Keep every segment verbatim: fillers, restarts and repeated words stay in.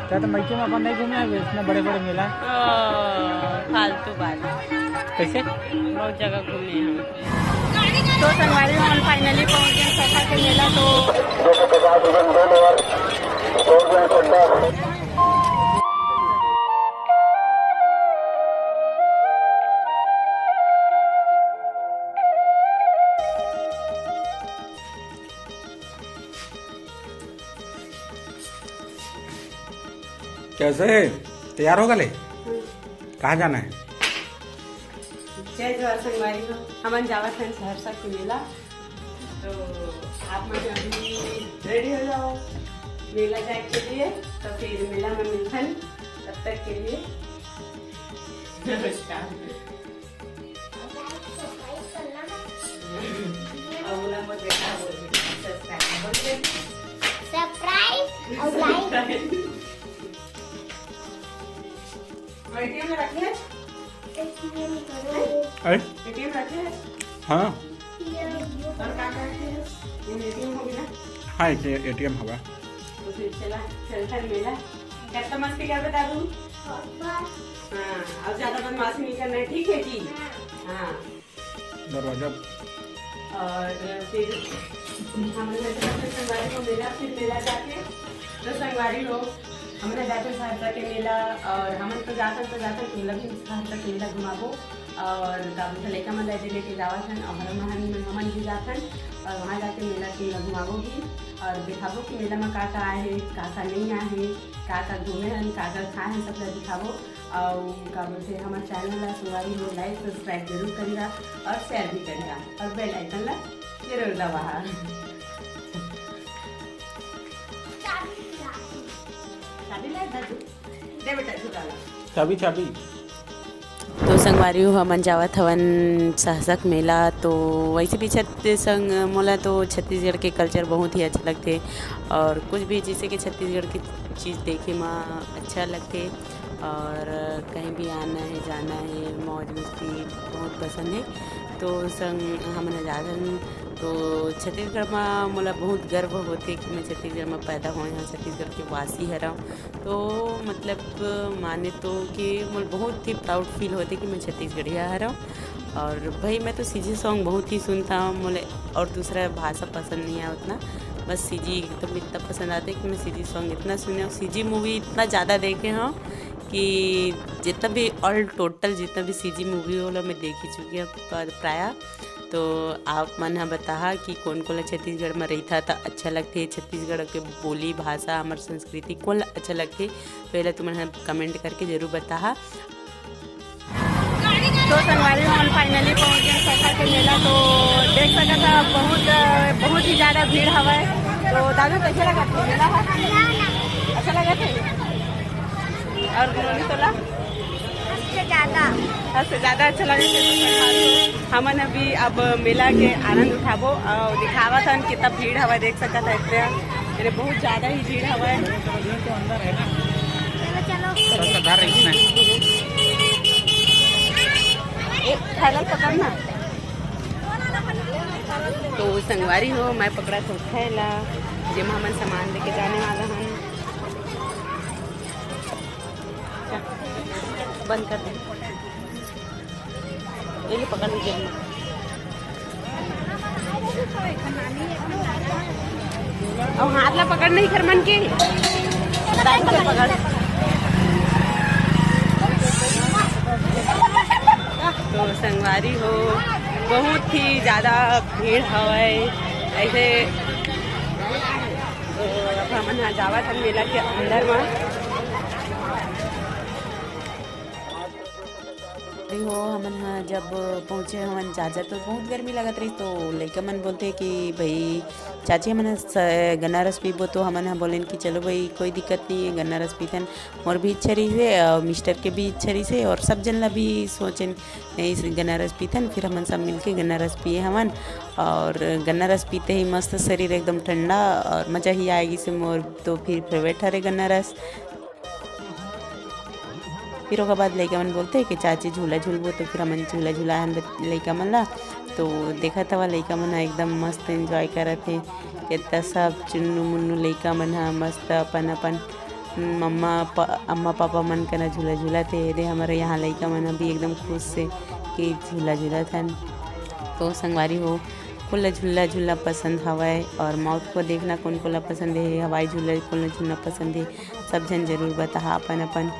क्या तो मइके में अपन नहीं घूमे हवे इतना बड़े बड़े मेला। ओ, फालतू बात। कैसे? बहुत जगह घूमे हम। तो संगवारी, हम finally पहुंच गए सहरसा के मेला। तो कैसे? तैयार हो गले? कहाँ जाना है? जय जोहार संगवारी हो, हमन जावत हन सहरसा के मेला। तो आप मन अभी ready हो जाओ मेला जाए के लिए, तो फिर मेला में मिलथन। तब तक के लिए नमस्कार। Subscribe और like। और ATM रखे है? अरे? ATM रखे है? हाँ। और का का रखे है? ये ATM होगी ना? हाँ, ये ATM होगा। तो फिर चला, चलता है मेला। कितना मस्ती कर बता दूँ? हाँ, अब ज्यादा बदमाशी नहीं करना है, ठीक है जी? हाँ। दरवाजा। और फिर हमन घर से संगवारी हो मेला, फिर मेला जाके तो संगवारी हो, हमन जाते सहरसा के मेला। और हमन तो जाथन तो जाथन, तुमला भी सहरसा के मेला घुमाबो। और का बोलथे, लइका मन ला एदे लेके जावत हन और हमन, हमन भी जाथन और वहाँ जाके मेला तुमला घुमाबो भी और दिखाबो कि मेला में का का आहे, का का नहीं आहे, का का घूमे हन, का का खाए हन, सब ला दिखाबो। और का बोलथे, हमर channel ला संगवारी हो like subscribe जरूर करिहा और share भी करिहा और bell icon ला जरूर दबाहा। चाबी ला दादू, दे बेटा झूला ला। चाबी, चाबी। तो संगवारी हो, हमन जावत हवन सहरसा के मेला। तो वैसे भी छत-, संग-, मोला तो छत्तीसगढ़ के culture बहुत ही अच्छा लगथे और कुछ भी जैसे कि छत्तीसगढ़ की चीज़ देखे म अच्छा लगथे। और कहीं भी आना है, जाना है, मौज मस्ती बहुत पसंद है। तो संग हमन ह जाथन, तो छत्तीसगढ़ म मोला बहुत गर्व होथे कि मैं छत्तीसगढ़ म पैदा होए हौं, छत्तीसगढ़ के वासी हरौं। तो मतलब माने तो कि मोला बहुत ही proud feel होथे कि मैं छत्तीसगढ़िया हरौं। और भाई मैं तो CG song बहुत ही सुनता हूँ, मोला और दूसरा भाषा पसंद नहीं है उतना, बस CG एकदम इतना पसंद आथे कि मैं CG song इतना सुने हौं, CG movie इतना ज़्यादा देखे हौं कि जितना भी all total जितना भी CG movie होला मैं देखी चुकी हौं प-, प्रायः। तो आप मन ह बताहा कि कोन कोन ला छत्तीसगढ़ म रहिथा त अच्छा लगथे, छत्तीसगढ़ के बोली भाषा हमर संस्कृति कोन ला अच्छा लगथे, तो एला तुमन ह comment करके जरूर बताहा। तो संगवारी हो, हम finally पहुंच गए सहरसा के मेला। तो देख सकत हा बहुत, बहुत ही ज्यादा भीड़ हवय। तो दादू कैसे लगा था मेला ह? अच्छा लगा था। और नोनी तोला? हद से ज्यादा। हद से ज्यादा अच्छा लगा था। हमन अभी अब मेला के आनंद उठाबो और दिखावत हन कितना भीड़ हवय, देख सकत हा इतना। अरे बहुत ज्यादा ही भीड़ हवय। चलो, चलो। थोड़ा सा डर रही है। एक थैला पकड़ ना। तो संगवारी हो, मैं पकड़ा तो थैला, जेमा हमन सामान लेके जाने वाला हन। बंद कर दे। ये ले पकड़ लीजिए। अब हाथ ला पकड़ नहीं कर मन के, दाई के पकड़। तो संगवारी हो, बहुत ही ज्यादा भीड़ हवय। ऐसे तो अब हमन ह जावत हन मेला के अंदर म। अरे हो, हमन ह जब पहुँचे हवन जाजा, तो बहुत गर्मी लगत रहिस, तो लइका मन बोलथे कि भाई चाची, हमन ह स-, गन्ना रस पीबो, तो हमन ह बोलेन कि चलो भाई, कोई दिक्कत नहीं है, गन्ना रस पीथन। मोर भी इच्छा रहिस हे और मिस्टर के भी इच्छा रहिस हे और सब जन ला भी सोचेन, नहीं, इस गन्ना रस पीथन। फिर हमन सब मिलके गन्ना रस पिए हवन और गन्ना रस पीते ही मस्त शरीर एकदम ठंडा और मजा ही आ गिस हे मोर, तो फिर फेवरेट हरे गन्ना रस। फिर ओकर बाद लइका मन बोलथे कि चाची झूला झूलबो, तो फिर हमन झूला झुलाए हन बच-, लइका मन ला। तो देखत हवा लइका मन ह एकदम मस्त एंजॉय करत हे। एतना सब चुन्नू मुन्नू लइका मन ह मस्त अपन अपन मम्मा प-, अम्मा पापा मन करा झूला झूलत हे। दे हमर यहाँ लइका मन अभी एकदम खुश से कि झूला झूलत हन। तो संगवारी हो, कोन ला झूला झूलना पसंद हवय और मौत को देखना कोन कोन ला पसंद हे, हवाई झूला कोन ला झूलना पसंद हे, सब झन जरूर बताहा अपन अपन।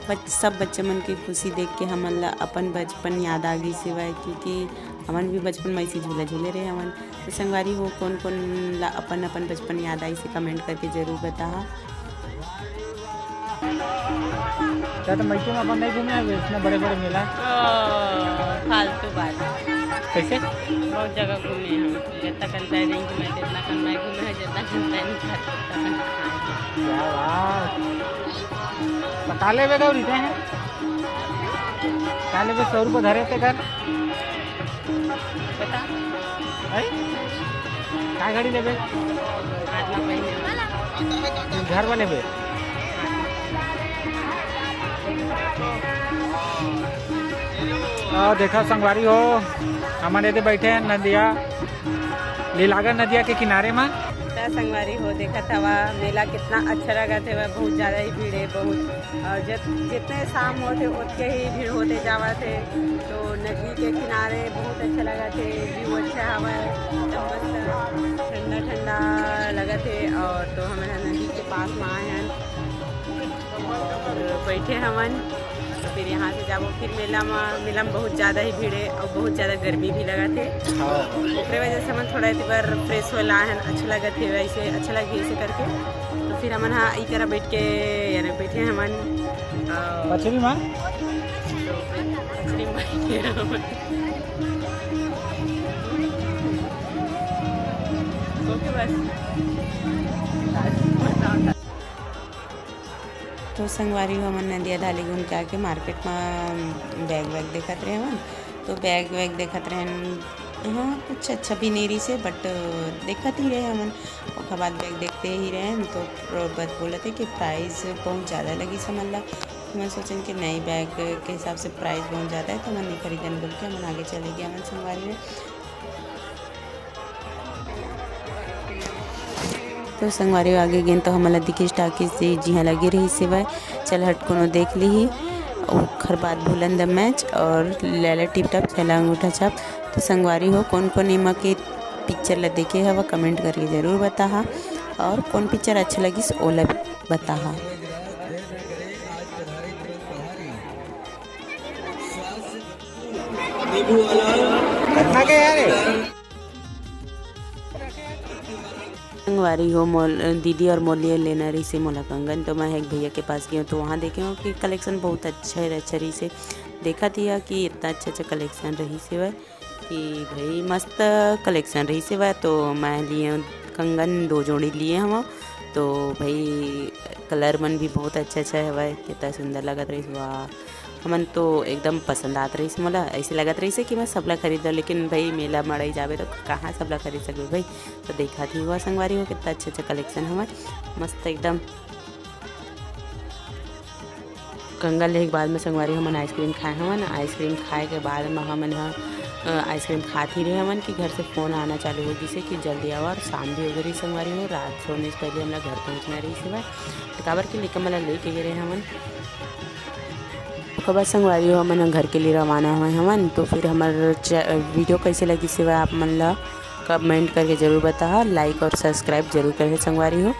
बच-, सब बच्चा मन के खुशी देख के हमन ला अपन बचपन याद आ गइस हवय, क्योंकि हमन भी बचपन में ऐसी झूला झूले रहे हवन। तो संगवारी हो, कोन कोन ला अपन अपन बचपन याद आइस हे, comment करके जरूर बताहा। क्या तो मैके में अपन नहीं घूमे हैं, इतना बड़े बड़े मेला। ओ, फालतू बात। कैसे? बहुत जगह घूमे हैं हम। जितना कन तय नहीं घूमे, जितना कन मैं घूमे हैं, जितना कन तय नहीं खाते, उतना कन खाए। क्या बात। पका लेबे गौरी, ते हैं? पका लेबे, सौ रुपये धरे थे घर। बता। हैं? का गाड़ी लेबे? आत्मा पहिने। घर में लेबे? आ, देखा संगवारी हो, हमन एदे बैठे हैं नदिया, लीलागर नदिया के किनारे में। त संगवारी हो, देखत हवा मेला कितना अच्छा लगत हवय, बहुत ज्यादा ही भीड़ है, बहुत। और जत-, जितने शाम होत हे, ओतके ही भीड़ होते जावत हे। तो नदी के किनारे बहुत अच्छा लगत हे, view अच्छा हवय, एकदम मस्त ठंडा ठंडा लगत हे। और तो हमन ह नदी के पास में आए हन, और बैठे हवन। तो फिर यहाँ से जाबो फिर मेला में। मेला में बहुत ज़्यादा ही भीड़ है और बहुत ज़्यादा गर्मी भी लगत हे। हाँ। ओकरे वजह से हमन थोड़ा इतनी बार fresh होला हन, अच्छा लगत हे, वैसे अच्छा लगे इसे करके। तो फिर हमन हा ई करा बैठ के, यानी बैठे हमन, अ, मछली मार। तो मछली मार के हमन। OK, बस। तो संगवारी हो, हमन नदिया धाली घूम के आके market में bag वैग देखत रहे हमन। तो bag वैग देखत रहन, हाँ, कुछ अच्छा भी नहीं रहिस हे, but देखत ही रहे हमन। ओकर बाद bag देखते ही रहन, तो रो-, बत-, बोलत हे कि price बहुत ज़्यादा लगिस हमन ला। तो मैं सोचन कि नहीं, bag के हिसाब से price बहुत ज़्यादा है, तो हमन नहीं खरीदन बोल के हमन आगे चले गए हमन संगवारी में। तो संगवारी हो, आगे गेन तो हमन ला दिखिस टाकीज से जिहाँ लगे रहिस हवय, चल हट कोनो देख लिही। ओखर बाद भूलन द मैच और लैला टिप टॉप, छैला अंगूठा छाप। तो संगवारी हो, कोन कोन एमा के पिक्चर ला देखे हवा, comment करके जरूर बताहा, और कोन पिक्चर अच्छा लगिस ओला भी बताहा। कितना के यार है? संगवारी हो, मोल, दीदी और मोर लिए लेना रहिस हे मोला कंगन, तो मैं एक भैया के पास गई हूँ, तो वहाँ देखे हूँ कि collection बहुत अच्छा है, अच्छा रहिस हे। देखत ही कि इतना अच्छा अच्छा collection रहिस हे कि भाई मस्त collection रहिस हे, तो मैं लिए हूँ कंगन, दो जोड़ी लिए हूँ। तो भाई colour मन भी बहुत अच्छा अच्छा हवय, कितना सुंदर लगत रहिस, वाह। हमन तो एकदम पसंद आत रहिस मोला, ऐसे लगत रहिस हे कि मैं सबला खरीद लूँ, लेकिन भाई मेला मड़ई जाबे तो कहाँ सबला खरीद सकबे भाई। तो देखत ही हुआ संगवारी हो, कितना अच्छा अच्छा collection हवय, मस्त एकदम। कंगन लेहे के बाद में संगवारी हमन ice cream खाए हवन। Ice cream खाए के बाद में हमन ह, अ, ice cream खात ही रहे हवन कि घर से phone आना चालू हो गिस हे कि जल्दी आवा, और शाम भी हो गई रही संगवारी हो, रात सोने से पहले हमला घर पहुँचना रहिस हवय। तो काबर कि लेके मला लेके गए रहे हवन। ओकर बाद संगवारी हो, हमन ह घर के लिए रवाना होए हवन। तो फिर हमर च-, video कैसे लगिस हवय, आप मन ला comment करके जरूर बताहा, like और subscribe जरूर करहे संगवारी हो।